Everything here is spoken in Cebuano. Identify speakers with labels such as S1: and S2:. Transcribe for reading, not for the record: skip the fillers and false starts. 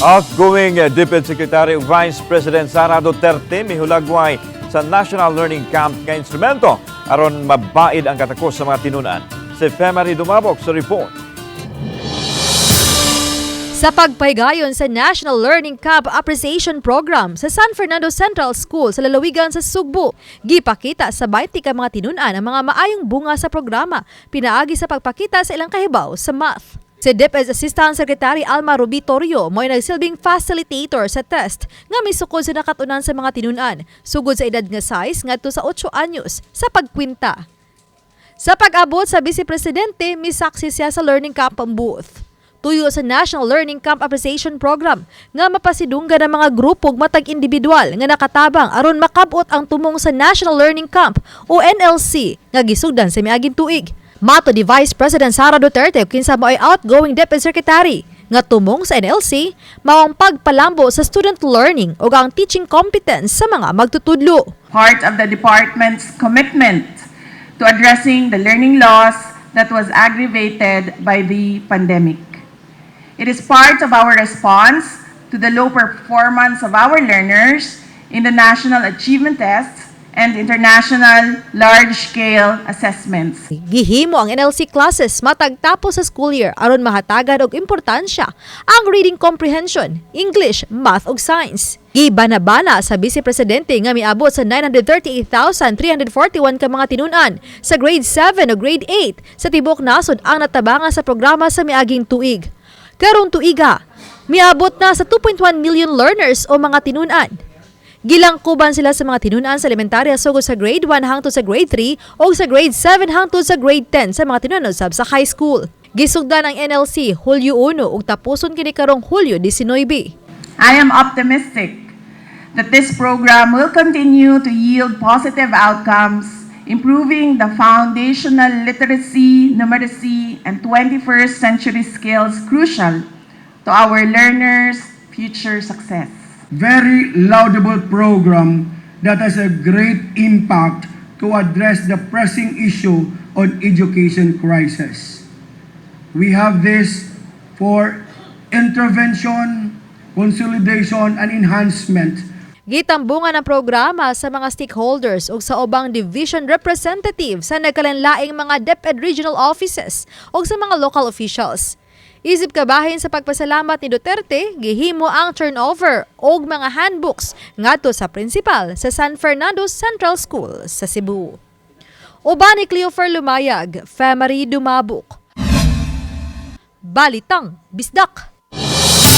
S1: Outgoing DepEd Secretary ug Vice President Sara Duterte mihulagway sa National Learning Camp nga instrumento aron mabaid ang katakos sa mga tinunan. Si Femary Dumabok sa report.
S2: Sa pagpahigayon sa National Learning Camp Appreciation Program sa San Fernando Central School sa lalawigan sa Sugbo, gipakita sa 20 ka mga tinunan ang mga maayong bunga sa programa, pinaagi sa pagpakita sa ilang kahibaw sa math. Si DepEd Assistant Secretary Alma Rubitorio mo'y nagsilbing facilitator sa test nga misukod sa nakatunan sa mga tinunan, sugod sa edad nga 6 ngadto sa 8 anyos sa pagkwinta. Sa pag-abot sa Vice Presidente, misaksi siya sa Learning Camp booth. Tuyo sa National Learning Camp Appreciation Program nga mapasidunggan ang mga grupo ug matag individual nga nakatabang aron makabot ang tumong sa National Learning Camp o NLC nga gisugdan sa miaging tuig. Matod ni Vice President Sara Duterte, kinsa mao'y outgoing DepEd Secretary, nga tumong sa NLC mao ang pagpalambo sa student learning ug ang teaching competence sa mga magtutudlo.
S3: Part of the department's commitment to addressing the learning loss that was aggravated by the pandemic. It is part of our response to the low performance of our learners in the National Achievement Tests and international large-scale assessments.
S2: Gihimo ang NLC classes matag tapos sa school year aron mahatagan og importansya ang reading comprehension, English, Math ug Science. Gibana-bana sa Vice Presidente nga miabot sa 938,341 ka mga tinunan sa grade 7 o grade 8 sa tibuok nasod ang natabangan sa programa sa miaging tuig. Karong tuiga, miabot na sa 2.1 million learners o mga tinunan. Gilangkuban sila sa mga tinunan sa elementarya sugod sa grade 1 hangtod sa grade 3 o sa grade 7 hangtod sa grade 10 sa mga tinunan usab sa high school. Gisugdan ang NLC Hulyo 1 ug tapuson kini karong Hulyo 19.
S3: I am optimistic that this program will continue to yield positive outcomes, improving the foundational literacy, numeracy, and 21st century skills crucial to our learners' future success.
S4: Very laudable program that has a great impact to address the pressing issue on education crisis. We have this for intervention, consolidation, and enhancement.
S2: Gitambungan ang programa sa mga stakeholders ug sa ubang division representative sa nagkalanlaing mga DepEd regional offices ug sa mga local officials. Isip kabahin sa pagpasalamat ni Duterte, gihimo ang turnover og mga handbooks ngadto sa principal sa San Fernando Central School sa Cebu. Uban ni Cleofer Lumayag, Femary Dumabuk. Balitang Bisdak.